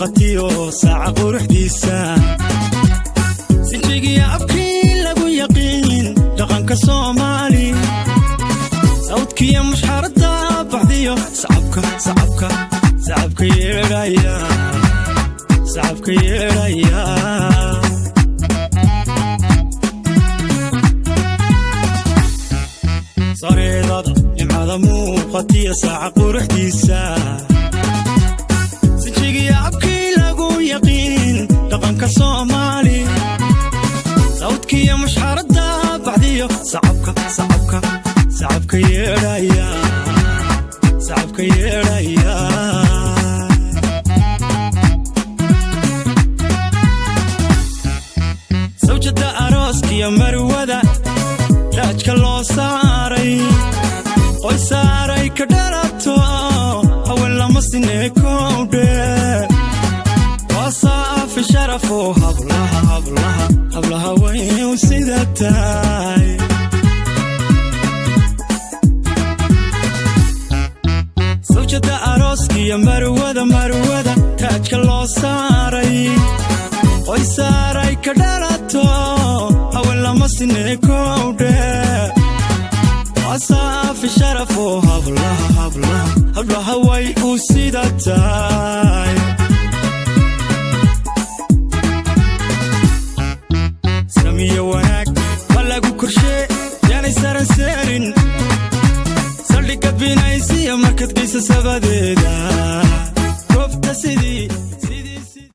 Muuqatiyo saaca quruxdiisa, sinjigiyo abkii lagu yaqiin dhaqanka Soomaali, sawdkiyo mushxarada baxdiyo sacabka, sacabka, sacabka yeedhaya, sacabka yeedhaya. Sareedada nimcada muuqatiyo saaca quruxdiisa, sinjigiyo abkii lagu yaqiin dhaqanka Soomaali, sawdkiyo mushxarada baxdiyo sacabka, sacabka, sacabka yeedhaya, sacabka yeedhaya. Sawjada arooskiyo marwada taajka loo saaray, qoy saaray ka dhalato, haween lama sinee kowdhe. Waa saafi sharafo hablaha, hablaha, hablaha way u sida tahay. Sawjada arooskiyo marwada, marwada taajka loo saaray, qoy saaray ka dhalato, haween lama sinee kowdhe. Waa saafi sharafo hablaha, hablaha, hablaha way u sida tahay. Samiyo wanaag ma lagu korshee, yaanay saran seerin, saldhigga binaysiya markaad geysa sabadeeda.